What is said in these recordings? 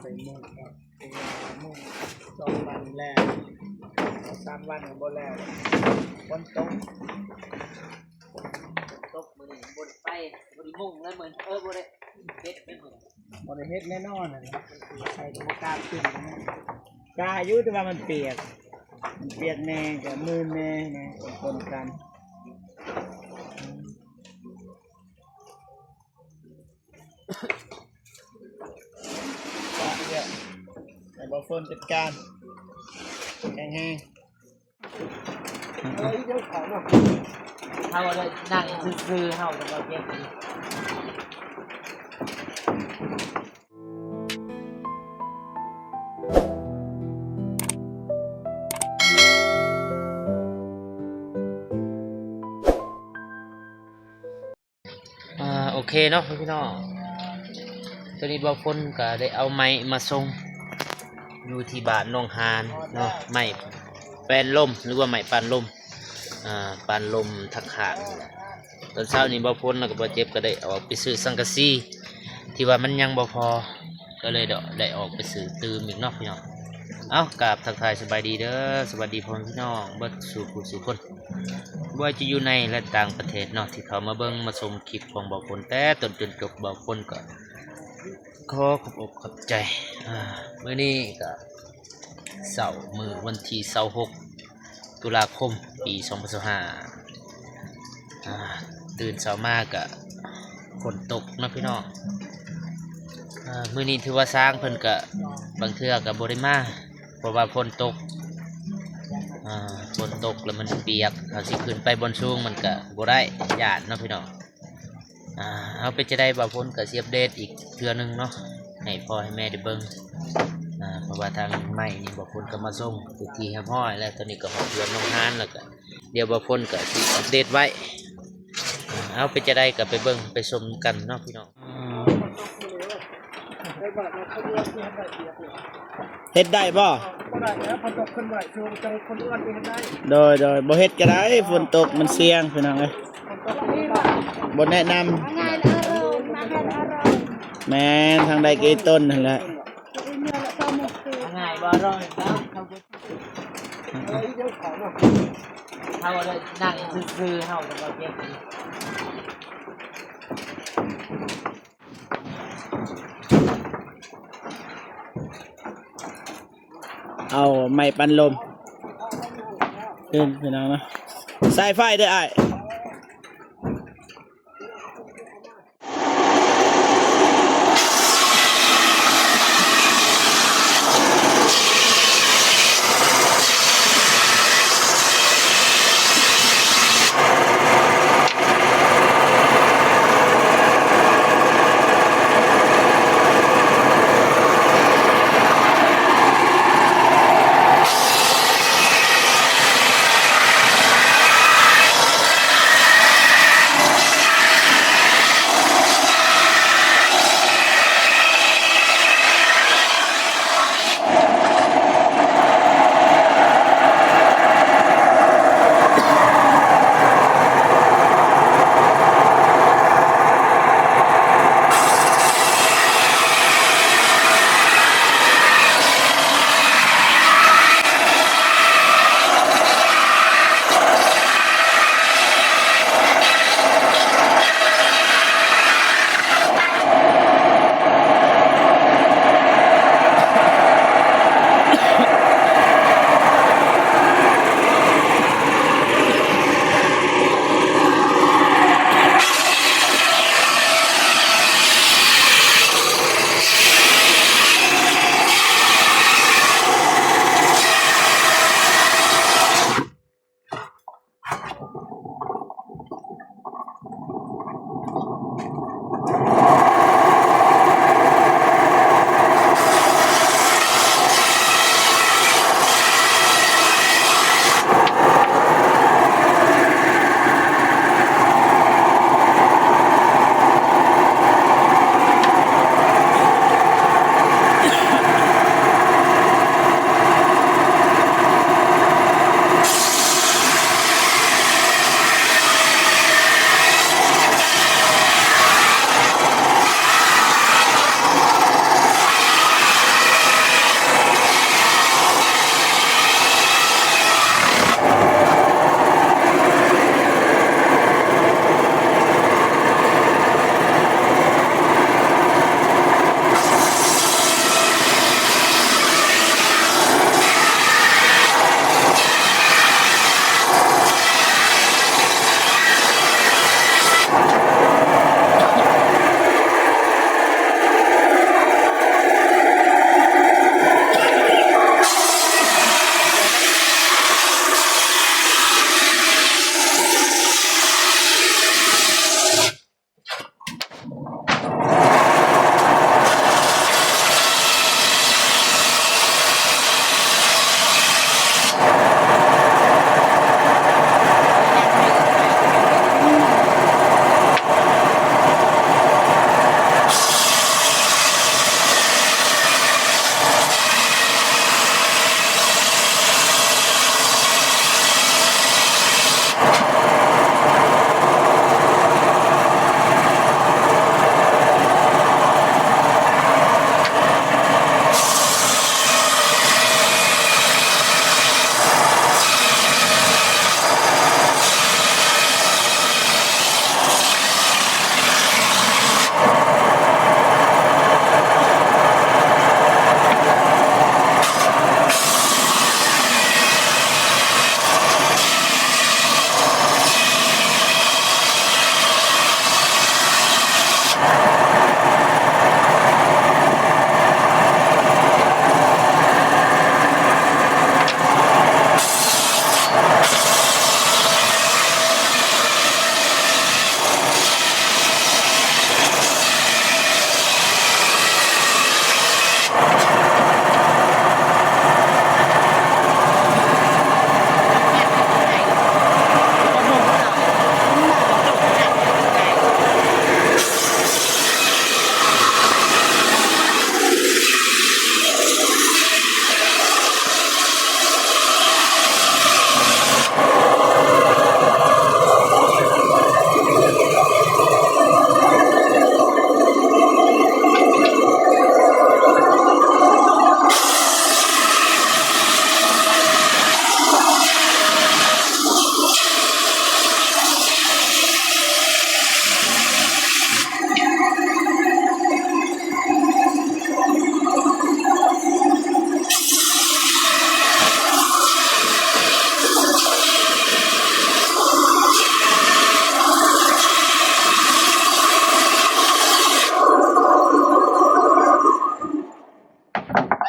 ໃສ່ມຸງ ມຸງສອງວັນແລ້ວ ສາມວັນກໍບໍ່ແລ້ວ ຝົນຕົກ ຝົນຕົກມື້ນີ້ບໍ່ໄດ້ໄປ ບໍ່ໄດ້ມຸງແລ້ວມື້ ເອີ ບໍ່ໄດ້ເຮັດແລ້ວມື້ນີ້ ບໍ່ໄດ້ເຮັດແນ່ນອນ ໃສ່ກໍບໍ່ກ້າຂຶ້ນ ກ້າຢູ່ ແຕ່ວ່າມັນປຽກ ມັນປຽກແນ່ ກໍມື່ນແນ່ນະ ປົນກັນ. ໃຫ້ບ່າວຝົນຈັດການ ແຮງໆ ເຮົາໄດ້ນັ່ງຊື່ໆ ເຮົາຈະມາເກັບ. ອ່າ ໂອເຄເນາະພີ່ນ້ອງ ຕອນນີ້ບ່າວຝົນກໍໄດ້ເອົາໄມ້ມາສົ່ງຢູ່ທີ່ບ້ານໜອງຫານເນາະ ໄມ້ແປນລົມ ຫຼືວ່າໄມ້ປານລົມ ອ່າ ປານລົມທັກຂາງນີ້ແຫຼະ. ຕອນເຊົ້ານີ້ບ່າວຝົນ ແລ້ວກໍບ່າວເຈັບ ກໍໄດ້ອອກໄປຊື້ສັງກະສີ ທີ່ວ່າມັນຍັງບໍ່ພໍ ກໍເລີຍໄດ້ອອກໄປຊື້ຕື່ມອີກເນາະພີ່ນ້ອງ. ເອົ້າ ກາບທັກທາຍສະບາຍດີເດີ ສະຫວັດດີພໍ່ແມ່ພີ່ນ້ອງເບິດສູ່ຜູ້ສູ່ຄົນ ບໍ່ວ່າຈະຢູ່ໃນ ແລະ ຕ່າງປະເທດເນາະ ທີ່ເຂົ້າມາເບິ່ງມາຊົມຄລິບຂອງບ່າວຝົນແຕ່ຕົ້ນຈົນຈົບ. ບ່າວຝົນກໍຂໍຂອບອົກຂອບໃຈ ອ່າ ມື້ນີ້ກໍເຊົ້າມື້ວັນທີຊາວຫົກ ຕຸລາຄົມ ປີສອງພັນຊາວຫ້າ ອ່າ ຕື່ນເຊົ້າມາກະຝົນຕົກເນາະພີ່ນ້ອງ. ອ່າ ມື້ນີ້ຖືວ່າຊ່າງເພິ່ນກະບາງເທື່ອກະບໍ່ໄດ້ມາ ເພາະວ່າຝົນຕົກ ອ່າ ຝົນຕົກແລ້ວມັນປຽກ ເຮົາຊິຂຶ້ນໄປບ່ອນສູງມັນກະບໍ່ໄດ້ ຢ້ານເນາະພີ່ນ້ອງ. ອ່າ ເອົາ ເປັນຈັ່ງໃດ ບ່າວຝົນກໍຊິອັບເດດອີກເທື່ອໜຶ່ງເນາະ ໃຫ້ພໍ່ໃຫ້ແມ່ໄດ້ເບິ່ງ ອ່າ ເພາະວ່າທາງໄມ້ນີ້ ບ່າວຝົນກໍມາສົ່ງເປັນທີ່ຮຽບຮ້ອຍແລ້ວ. ຕອນນີ້ກໍຮອດເຮືອນນ້ອງຮານແລ້ວ ກໍດຽວບ່າວຝົນກໍຊິອັບເດດໄວ້. ອ່າ ເອົາ ເປັນຈັ່ງໃດກໍໄປເບິ່ງໄປຊົມກັນເນາະພີ່ນ້ອງ. ເຮັດໄດ້ບໍ່? ບໍ່ໄດ້ແລ້ວ ຝົນຕົກຂຶ້ນໄວ້ ຊ່ວງຈັງຄົນອື່ນໄປເຮັດໄດ້. ໂດຍ ໂດຍ ບໍ່ເຮັດກໍໄດ້ ຝົນຕົກມັນສ່ຽງພີ່ນ້ອງເອີຍ ບໍ່ແນະນຳ. ແມ່ນ ທາງໃດກໍອີຕົນຫັ້ນແຫຼະ. ງ່າຍບໍ່? ເຮົາໄດ້ນັ່ງຊື່ໆ ເຮົາຈະມາເກັບ. ເອົາໄມ້ປັ້ນລົມຂຶ້ນ ພີ່ນ້ອງເນາະ. ສາຍໄຟເດີອ້າຍ.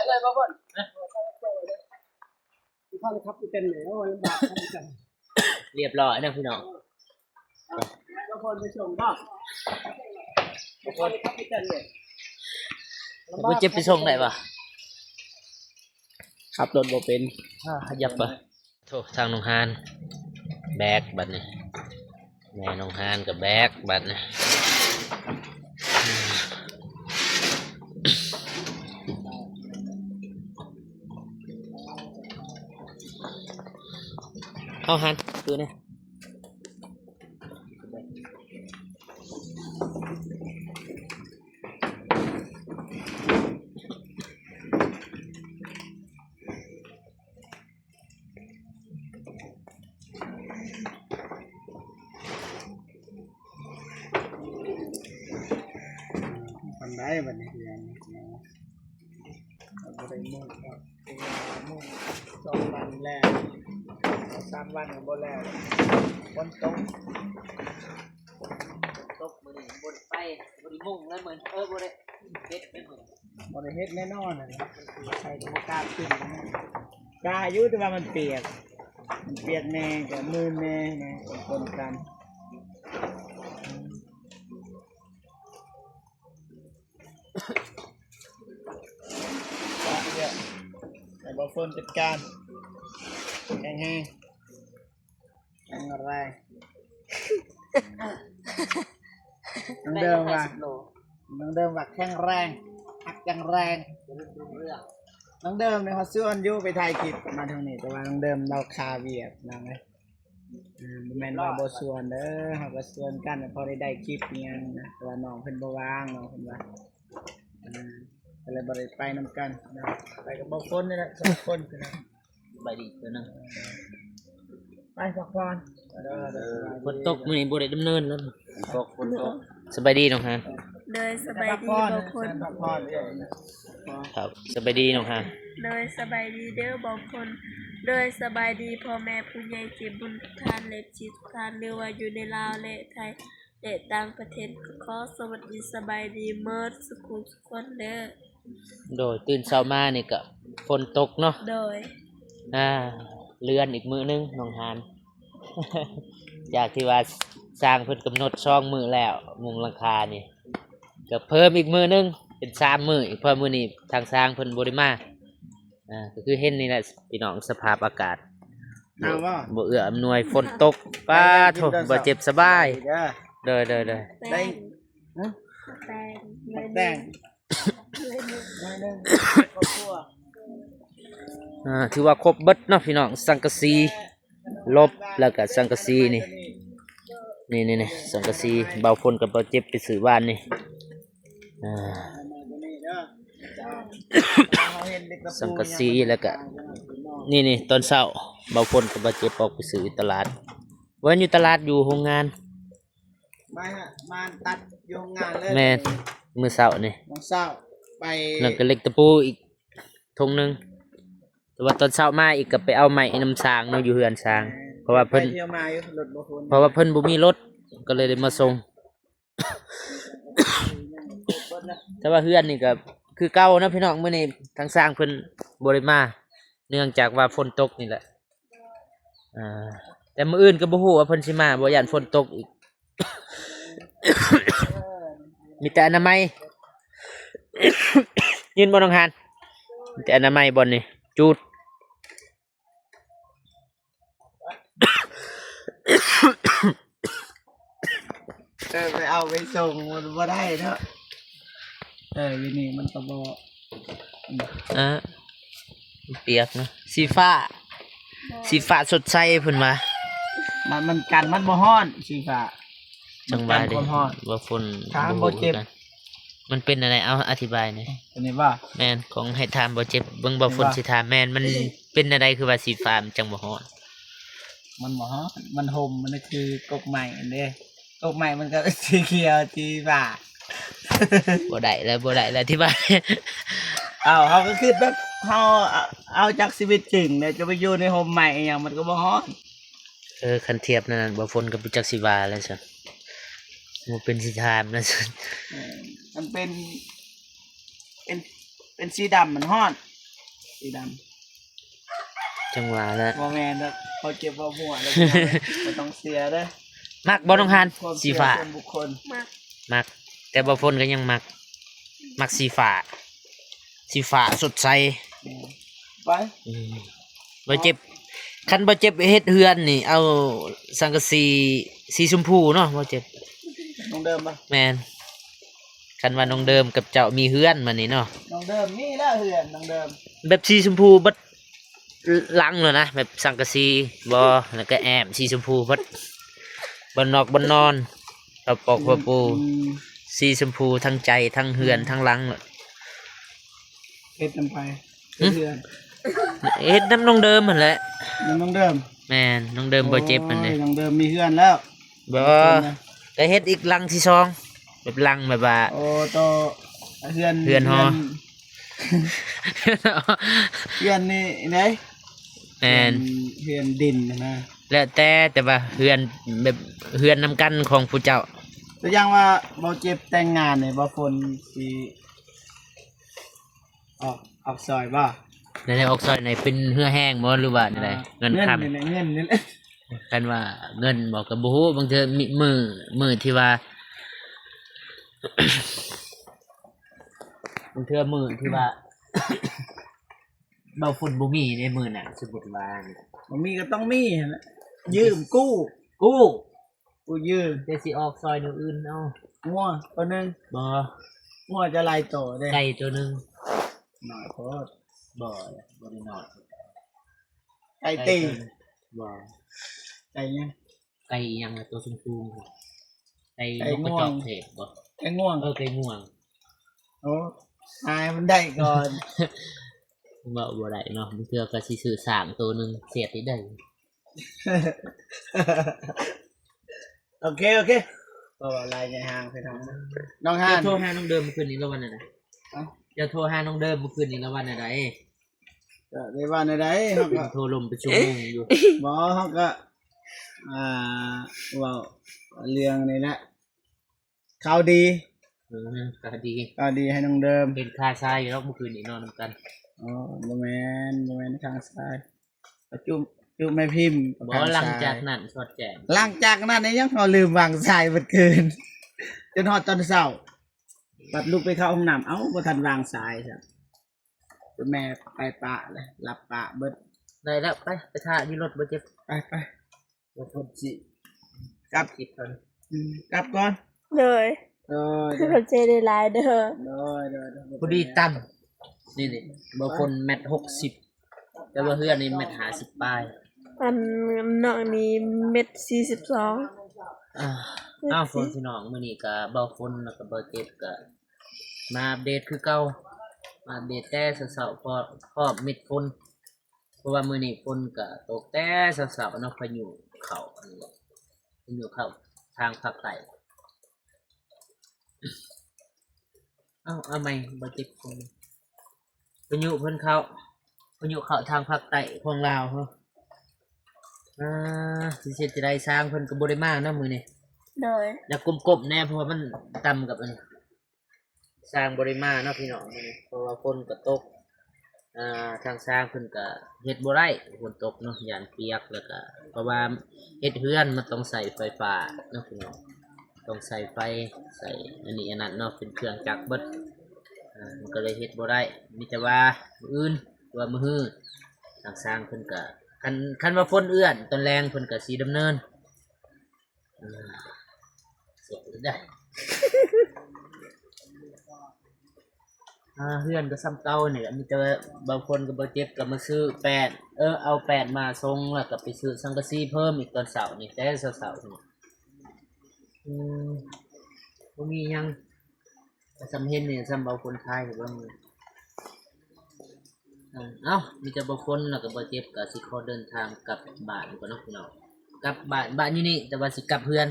ເລີຍບໍ່ພົ້ນ ຮະ ພັນຄັບອີເຕັນເລີຍ ໂອ້ຍ ລຳບາກຄັບອີເຕັນ ລຽບຮ້ອຍນະພີ່ນ້ອງ ບໍ່ພົ້ນໄປສົ່ງບໍ່ ບໍ່ພົ້ນຄັບອີເຕັນເລີຍ ບໍ່ເຈັບໄປສົ່ງໄດ້ບໍ່ ຂັບລົດບໍ່ເປັນ ອາ ຢາກໄປ ໂທ້ ທາງນ້ອງຮານ ແບກບັດນີ້ ແມ່ນ້ອງຮານກໍແບກບັດນີ້ ເອົາຮານ ຄືນີ້ ປານໃດບັດນີ້ ເດືອນນີ້ເນາະ ບໍ່ໄດ້ມຸງເນາະ ເພາະວ່າມຸງສອງວັນແລ້ວ ສາມວັນກໍບໍ່ແລ້ວ ຝົນຕົກ ຝົນຕົກມື້ນີ້ບໍ່ໄດ້ໄປ ບໍ່ໄດ້ມຸງແລ້ວມື້ ເອີ ບໍ່ໄດ້ເຮັດແລ້ວມື້ ບໍ່ໄດ້ເຮັດແນ່ນອນ ໃສ່ກໍບໍ່ກ້າຂຶ້ນ ກ້າຢູ່ ແຕ່ວ່າມັນປຽກ ມັນປຽກແນ່ ກໍມື່ນແນ່ນະ ປົນໆກັນ ໃຫ້ບ່າວຝົນຈັດການ ແຮງໆ ແຂງແຮງ ນ້ອງເດີມວ່າ ນ້ອງເດີມວ່າແຂງແຮງ ຮັກຈັ່ງແຮງ ນ້ອງເດີມນີ້ເຂົາຊວນຢູ່ໄປຖ່າຍຄລິບມາທາງນີ້ ແຕ່ວ່ານ້ອງເດີມລາວຄາວຽກນະ ເອີ ບໍ່ແມ່ນວ່າບໍ່ຊວນເດີ ເຮົາກໍຊວນກັນ ພໍໄດ້ໄດ້ຄລິບອີ່ຫຍັງນະ ແຕ່ວ່ານ້ອງເພິ່ນບໍ່ວ່າງ ນ້ອງເພິ່ນວ່າ ເອີ ກໍເລີຍບໍ່ໄດ້ໄປນຳກັນນະ ໄປກັບບ່າວຝົນນີ້ແຫຼະ ສອງຄົນ ສະບາຍດີເດີນະ ໄປພັກຜ່ອນ ເອີ ຝົນຕົກມື້ນີ້ບໍ່ໄດ້ດຳເນີນນະ ຝົນຕົກ ຝົນຕົກ ສະບາຍດີນ້ອງຮານ ໂດຍ ສະບາຍດີບ່າວຝົນ ພັກຜ່ອນ ຄັບ ສະບາຍດີນ້ອງຮານ ໂດຍ ສະບາຍດີເດີບ່າວຝົນ ໂດຍ ສະບາຍດີພໍ່ແມ່ຜູ້ໃຫຍ່ໃຈບຸນທຸກທ່ານ ເອັຟຊີ ທຸກທ່ານ ຫຼືວ່າຢູ່ໃນລາວ ແລະ ໄທ ແລະ ຕ່າງປະເທດ ກໍຂໍສະຫວັດດີສະບາຍດີໝົດສູ່ຜູ້ສູ່ຄົນເດີ. ໂດຍ ຕື່ນເຊົ້າມານີ້ກະຝົນຕົກເນາະ ໂດຍ ອ່າ ເລື່ອນອີກມື້ໜຶ່ງນ້ອງຮານ ຈາກທີ່ວ່າຊ່າງເພິ່ນກຳນົດສອງມື້ແລ້ວ ມຸງຫຼັງຄານີ້ ກະເພີ່ມອີກມື້ໜຶ່ງເປັນສາມມື້ອີກ ເພາະມື້ນີ້ທາງຊ່າງເພິ່ນບໍ່ໄດ້ມາ ອ່າ ກໍຄືເຫັນນີ້ແຫຼະພີ່ນ້ອງ ສະພາບອາກາດ ໜາວບໍ່? ບໍ່ເອື້ອອຳນວຍ ຝົນຕົກ ປາໂທ້ ບໍ່ເຈັບສະບາຍ ໂດຍ ໂດຍ ໂດຍ ແປ້ງ ຮະ ແປ້ງ ແປ້ງ ອ່າ ຖືວ່າຄົບເບິດເນາະພີ່ນ້ອງ ສັງກະສີ ລົບ ແລ້ວກະສັງກະສີນີ້ ນີ້ໆໆ ສັງກະສີ ບ່າວຝົນກັບບ່າວເຈັບໄປຊື້ວານນີ້ ອ່າ ສັງກະສີ ແລ້ວກະ ນີ້ໆ ຕອນເຊົ້າ ບ່າວຝົນກັບບ່າວເຈັບອອກໄປຊື້ຢູ່ຕະຫຼາດ ບໍ່ແມ່ນຢູ່ຕະຫຼາດ ຢູ່ໂຮງງານ ມາ ມາຕັດຢູ່ໂຮງງານເລີຍ ແມ່ນ ມື້ເຊົ້ານີ້ ມື້ເຊົ້າໄປ ແລ້ວກະເຫຼັກຕະປູອີກຖົງໜຶ່ງ ແຕ່ວ່າຕອນເຊົ້າມາອີກກໍໄປເອົາໄມ້ນຳຊ່າງເນາະ ຢູ່ເຮືອນຊ່າງ ເພາະວ່າເພິ່ນ ໄປທ່ຽວມາຢູ່ ລົດບໍ່ພົ້ນ ເພາະວ່າເພິ່ນບໍ່ມີລົດ ກໍເລີຍໄດ້ມາສົ່ງ ແຕ່ວ່າເຮືອນນີ້ກໍຄືເກົ່າເນາະພີ່ນ້ອງ ມື້ນີ້ທາງຊ່າງເພິ່ນບໍ່ໄດ້ມາ ເນື່ອງຈາກວ່າຝົນຕົກນີ້ແຫຼະ ອ່າ ແຕ່ມື້ອື່ນກໍບໍ່ຮູ້ວ່າເພິ່ນຊິມາບໍ່ ຢ້ານຝົນຕົກອີກ ມີແຕ່ອະນາໄມ ຍິນບໍ່ນ້ອງຮານ ມີແຕ່ອະນາໄມບ່ອນນີ້ ຈູດ ເອີ ໄປເອົາໄປສົ່ງມັນບໍ່ໄດ້ເນາະ ເອີ ຢູ່ນີ້ມັນກໍບໍ່ ອ່າ ມັນປຽກເນາະ ສີຟ້າ ສີຟ້າສົດໃສເພິ່ນວ່າ ມັນ ມັນກັນ ມັນບໍ່ຮ້ອນ ສີຟ້າ ຈັ່ງວ່າເດ້ ມັນກັນຄວາມຮ້ອນ ວ່າຝົນ ຖາມບໍ່ເຈັບ ມັນເປັນແນວໃດ ເອົາ ອະທິບາຍແດ່ ອັນນີ້ວ່າ ແມ່ນ ຂອງໃຫ້ຖາມບໍ່ເຈັບ ເບິ່ງບໍ່ຝົນຊິຖາມ ແມ່ນ ມັນເປັນແນວໃດ ຄືວ່າສີຟ້າມັນຈັ່ງບໍ່ຮ້ອນ ມັນບໍ່ຮ້ອນ ມັນຫົ່ມ ມັນຄືກົກໄມ້ຫັ້ນເດ້ ກົກໄມ້ມັນກໍສີຂຽວຈີວ່າ ບໍ່ໄດ້ແລ້ວ ບໍ່ໄດ້ແລ້ວ ທີ່ວ່າ ເອົາ ເຮົາກໍຄິດແບບເຮົາ ເອົາ ເອົາຈາກຊີວິດຈິງແລ້ວ ຈະໄປຢູ່ໃນຮົ່ມໄມ້ອີ່ຫຍັງ ມັນກໍບໍ່ຮ້ອນ ເອີ ຄັນທຽບນັ້ນ ບໍ່ຝົນກໍບໍ່ຈັກຊິວ່າແລ້ວຊັ້ນ ບໍ່ເປັນຊິຖາມແລ້ວຊັ້ນ ເອີ ມັນເປັນ ເປັນ ເປັນສີດຳມັນຮ້ອນ ສີດຳ. ຈັ່ງວ່າແຫຼະ ບໍ່ແມ່ນດອກ ເຂົາເກັບເວົ້າຫົວແລ້ວ ບໍ່ຕ້ອງເຊື່ອເດີ. ມັກບໍ່ນ້ອງຮານ ສີຟ້າ? ສ່ວນບຸກຄົນ ມັກ ມັກ ແຕ່ບໍ່ຝົນກໍຍັງມັກ ມັກສີຟ້າ ສີຟ້າສົດໃສ. ແມ່ນ ໄປ ອືມ ບໍ່ເຈັບ ຄັນບໍ່ເຈັບເຮັດເຮືອນນີ້ ເອົາສັງກະສີສີຊົມພູເນາະ ບໍ່ເຈັບ. ນ້ອງເດີມບໍ່? ແມ່ນ ຄັນວ່ານ້ອງເດີມກັບເຈົ້າມີເຮືອນມານີ້ເນາະ ນ້ອງເດີມມີແລ້ວເຮືອນ ນ້ອງເດີມ ແບບສີຊົມພູເບິດ ຫຼັງແລ້ວນະ ແບບສັງກະສີບໍ່ ແລ້ວກໍແອ້ມສີຊົມພູເບິດ ບ່ອນນອນ ບ່ອນນອນ ເຕົາປອກ ອືມ ຜ້າປູ ອືມ ສີຊົມພູທັງໃຈ ທັງເຮືອນ ອືມ ທັງຫຼັງ. ເຮັດນຳໃຜ? ຫຶ? ເຮັດເຮືອນ ເຮັດນຳນ້ອງເດີມຫັ້ນແຫຼະ. ນຳນ້ອງເດີມ? ແມ່ນ ນ້ອງເດີມບໍ່ເຈັບຫັ້ນເດ້. ໂອ້ຍ ນ້ອງເດີມມີເຮືອນແລ້ວ. ບໍ່ ເຮັດນະ ກໍເຮັດອີກຫຼັງທີສອງ ແບບຫຼັງແບບວ່າ ໂອ້ ຕໍ່ເຮືອນ ເຮືອນຫໍ ເຮືອນ ເຮືອນນີ້ໃດ? ແມ່ນ ເຮືອນ ເຮືອນດິນນະ ແລ້ວແຕ່ ແຕ່ວ່າເຮືອນແບບເຮືອນນຳກັນຂອງຜູ້ເຈົ້າ. ຕົວຢ່າງວ່າບໍ່ເຈັບແຕ່ງງານນີ້ ບໍ່ຝົນຊິອອກ ອອກຊ່ອຍບໍ່? ແນວໃດອອກຊ່ອຍໃນ ເປັນເຮືອແຮງບໍ່ ຫຼືວ່າແນວໃດ? ອ່າ ເງິນຄຳ ເງິນນີ້ແຫຼະ ເງິນນີ້ແຫຼະ. ຄັນວ່າເງິນບໍ່ ກໍບໍ່ຮູ້ ບາງເທື່ອມີມື້ ມື້ທີ່ວ່າ ບາງເທື່ອມື້ທີ່ວ່າ ເວົ້າຝົນບໍ່ມີໃນມື້ນັ້ນ ສົມມຸດວ່າ ບໍ່ມີກໍຕ້ອງມີຫັ້ນແຫຼະ ຢືມ ກູ້ ກູ້ ກູ້ຢືມ. ແຕ່ຊິອອກຊ່ອຍແນວອື່ນເອົາ. ງົວຕົວໜຶ່ງ? ບໍ່ ງົວຈະຫຼາຍໂຕເດ້. ໄກ່ຕົວໜຶ່ງ? ໜ້ອຍໂພດ. ບໍ່ ບໍ່ໄດ້ໜ້ອຍ. ໄກ່ຕີ? ບໍ່. ໄກ່ຫຍັງ? ໄກ່ອີຫຍັງລະ ໂຕສູງໆ? ໄກ່ ໄກ່ງວງ ນົກກະຈອກເທດບໍ່? ໄກ່ງວງ. ເອີ ໄກ່ງວງ. ໂອ້ ຫາໃຫ້ມັນໄດ້ກ່ອນ. ເວົ້າບໍ່ໄດ້ເນາະ ບາງເທື່ອກໍຊິຊື້ຊ້າງໂຕໜຶ່ງ ເສຍຕິໄດ້. ໂອເຄ ໂອເຄ ເວົ້າຫຼາຍໃຫຍ່ຫ່າງ ພີ່ນ້ອງ. ນ້ອງຮານ ເຈົ້າໂທຫານ້ອງເດີມມື້ຄືນນີ້ລະວ່າແນວໃດ? ຮະ? ເຈົ້າໂທຫານ້ອງເດີມມື້ຄືນນີ້ລະວ່າແນວໃດ? ກໍໄດ້ວ່າແນວໃດ ເຮົາກໍໂທລົມເປັນຊົ່ວໂມງຢູ່. ບໍ່ ເຮົາກໍ ອ່າ ເວົ້າເລື່ອງນີ້ແຫຼະ ຂ່າວດີ. ເອີ ຂ່າວດີ ຂ່າວດີໃຫ້ນ້ອງເດີມ. ເຫັນຄາຊາຢູ່ດອກ ມື້ຄືນນີ້ນອນນຳກັນ. ອໍ ບໍ່ແມ່ນ ບໍ່ແມ່ນຄາຊາ ຈຸ ຈຸແມ່ພິມ. ບໍ່ ຄາຊາ ຫຼັງຈາກນັ້ນສອດແຈ້ງ. ຫຼັງຈາກນັ້ນຫຍັງ ເຮົາລືມວາງສາຍເບິດຄືນ ຈົນຮອດຕອນເຊົ້າ ບັດລຸກໄປເຂົ້າຫ້ອງນ້ຳ ເອົ້າ ບໍ່ທັນວາງສາຍຊ້ຳ. ແມ່ໄປປະແລ້ວ ຫຼັບປະເບິດ. ໄດ້ແລ້ວ ໄປ ໄປຖ້າຢູ່ລົດບໍ່ເຈັບ. ໄປ ໄປ ບໍ່ຄົນຊິກັບ ອືມ ກັບກ່ອນ. ໂດຍ ໂດຍ ໂດຍ ຂອບໃຈຫຼາຍໆເດີ. ໂດຍ ໂດຍ ໂດຍ ພໍດີຕຳ. ນີ້ໆ ບໍ່ຄົນແມັດຫົກສິບ ແຕ່ວ່າເຮືອນນີ້ແມັດຫ້າສິບປາຍ. ອັນນ້ອງນີ້ແມັດສີ່ສິບສອງ. ອ່າ ເອົາ ພໍ່ແມ່ພີ່ນ້ອງ ມື້ນີ້ກໍເບົາຝົນ ແລ້ວກໍເບົາເຈັບ ກໍມາອັບເດດຄືເກົ່າ ມາອັບເດດແຕ່ເຊົ້າໆ ເພາະ ເພາະມິດຝົນ ເພາະວ່າມື້ນີ້ຝົນກໍຕົກແຕ່ເຊົ້າໆເນາະ ພາຍຸເຂົ້າ ພາຍຸເຂົ້າທາງພາກໃຕ້. ເອົາ ເອົາໃໝ່ ບໍ່ເຈັບຄົນ ພາຍຸເພິ່ນເຂົ້າ ພາຍຸເຂົ້າທາງພາກໃຕ້ຂອງລາວເຮົາ. ອ່າ ຊິເຮັດຈັ່ງໃດ ຊ່າງເພິ່ນກໍບໍ່ໄດ້ມາເນາະມື້ນີ້. ໂດຍ ຢາກກົ້ມໆແດ່ ເພາະວ່າມັນຕ່ຳກັບອັນ ຊ່າງບໍ່ໄດ້ມາເນາະພີ່ນ້ອງ ມື້ນີ້ ເພາະວ່າຝົນກໍຕົກ. ອ່າ ທາງຊ່າງເພິ່ນກໍເຮັດບໍ່ໄດ້ ຝົນຕົກເນາະ ຢ້ານປຽກ ແລ້ວກໍ ເພາະວ່າເຮັດເຮືອນມັນຕ້ອງໃຊ້ໄຟຟ້າເນາະພີ່ນ້ອງ ຕ້ອງໃຊ້ໄຟ ໃຊ້ອັນນີ້ອັນນັ້ນເນາະ ເປັນເຄື່ອງຈັກເບິດ. ອ່າ ມັນກໍເລີຍເຮັດບໍ່ໄດ້ ມີແຕ່ວ່າມື້ອື່ນ ຫຼືວ່າມື້ຮື ທາງຊ່າງເພິ່ນກໍ ຄັນ ຄັນວ່າຝົນເອື້ອນຕອນແລງ ເພິ່ນກໍຊິດຳເນີນ. ອ່າ ເສຍໄດ້ ອ່າ ເຮືອນກໍສ່ຳເກົ່ານີ້ແຫຼະ ມີແຕ່ວ່າບາງຄົນກໍບໍ່ເຈັບ ກໍມາຊື້ແປ້ນ ເອີ ເອົາແປ້ນມາສົ່ງ ແລ້ວກໍໄປຊື້ສັງກະສີເພີ່ມອີກຕອນເຊົ້ານີ້ ແຕ່ເຊົ້າໆນີ້. ອືມ ບໍ່ມີຫຍັງ. ສ່ຳເຫັນນີ້ ສ່ຳເວົ້າຄົນໄທໃຫ້ເບິ່ງ. ເອີ ເອົ້າ ມີແຕ່ບໍ່ຄົນ ແລ້ວກໍບໍ່ເຈັບ ກໍຊິຂໍເດີນທາງກັບບ້ານກ່ອນເນາະພີ່ນ້ອງ. ກັບບ້ານ ບ້ານຢູ່ນີ້ ແຕ່ວ່າຊິກັບເຮືອນ.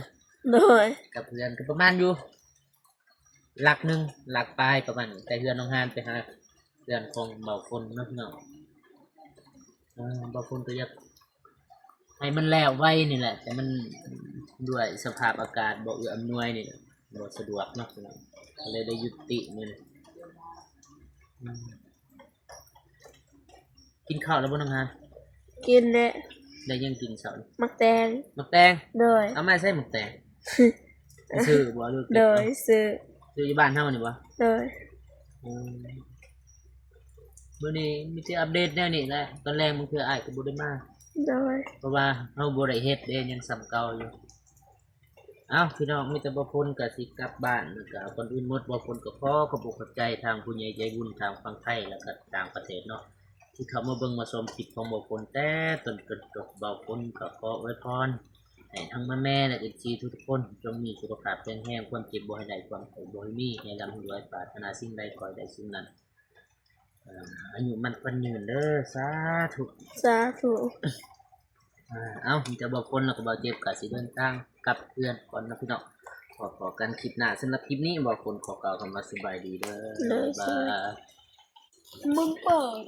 ໂດຍ ກັບເຮືອນກໍປະມານຢູ່ຫຼັກໜຶ່ງ ຫຼັກປາຍປະມານນີ້ ແຕ່ເຮືອນນ້ອງຮານໄປຫາເຮືອນຂອງເບົາຄົນເນາະພີ່ນ້ອງ. ເອີ ເບົາຄົນກໍຢາກ ໃຫ້ມັນແລ້ວໄວນີ້ແຫຼະ ແຕ່ມັນດ້ວຍສະພາບອາກາດບໍ່ເອື້ອອຳນວຍນີ້ ບໍ່ສະດວກເນາະ ກໍເລີຍໄດ້ຢຸດຕິມື້ນີ້. ອືມ ກິນເຂົ້າແລ້ວບໍ່ ນ້ອງຫານ? ກິນແລ້ວ. ໄດ້ຫຍັງກິນເຊົ້ານີ້? ໝາກແຕງ. ໝາກແຕງ? ໂດຍ. ເອົາມາໃສໝາກແຕງ? ຊື້ບໍ່ ຫຼືເກັບເອົາ? ໂດຍ ຊື້. ຊື້ຢູ່ບ້ານເຮົານີ້ບໍ່? ໂດຍ. ອືມ ມື້ນີ້ມີແຕ່ອັບເດດແນວນີ້ແຫຼະ, ຕອນແລງບາງເທື່ອອ້າຍກໍບໍ່ໄດ້ມາ. ໂດຍ. ເພາະວ່າເຮົາບໍ່ໄດ້ເຮັດເດ້ ຍັງສ່ຳເກົ່າຢູ່. ເອົ້າ ພີ່ນ້ອງ, ມີແຕ່ບ່າວພົນກໍຊິກັບບ້ານ ແລ້ວກໍກ່ອນອື່ນໝົດ ບ່າວພົນກໍຂໍຂອບອົກຂອບໃຈທາງຜູ້ໃຫຍ່ໃຈບຸນທາງຝັ່ງໄທ ແລ້ວກໍຕ່າງປະເທດເນາະ ທີ່ເຂົ້າມາເບິ່ງມາຊົມຄລິບຂອງບ່າວພົນແຕ່ຕົ້ນຈົນຈົບ. ບ່າວພົນກໍຂໍອວຍພອນໃຫ້ທັງແມ່ໆ ແລະ ເອັຟຊີ ທຸກໆຄົນ ຈົ່ງມີສຸຂະພາບແຂງແຮງ, ຄວາມເຈັບບໍ່ໃຫ້ໄດ້ ຄວາມໄຂ້ບໍ່ໃຫ້ມີ, ໃຫ້ລ່ຳໃຫ້ລວຍ, ປາດຖະໜາສິ່ງໃດຂໍໃຫ້ໄດ້ສິ່ງນັ້ນ. ເອີ ອາຍຸໝັ້ນຂວັນຍືນເດີ ສາທຸ ສາທຸ. ເອົ້າ ມີແຕ່ບ່າວພົນ ແລ້ວກໍບ່າວເຈັບກໍຊິເດີນທາງກັບເຮືອນກ່ອນເນາະພີ່ນ້ອງ. ພໍ້ກັນຄລິບໜ້າ. ສຳລັບຄລິບນີ້ ບ່າວພົນຂໍກ່າວຄຳວ່າສະບາຍດີເດີ. ໂດຍ. ບາຍບາຍ. ມຶງເປີດ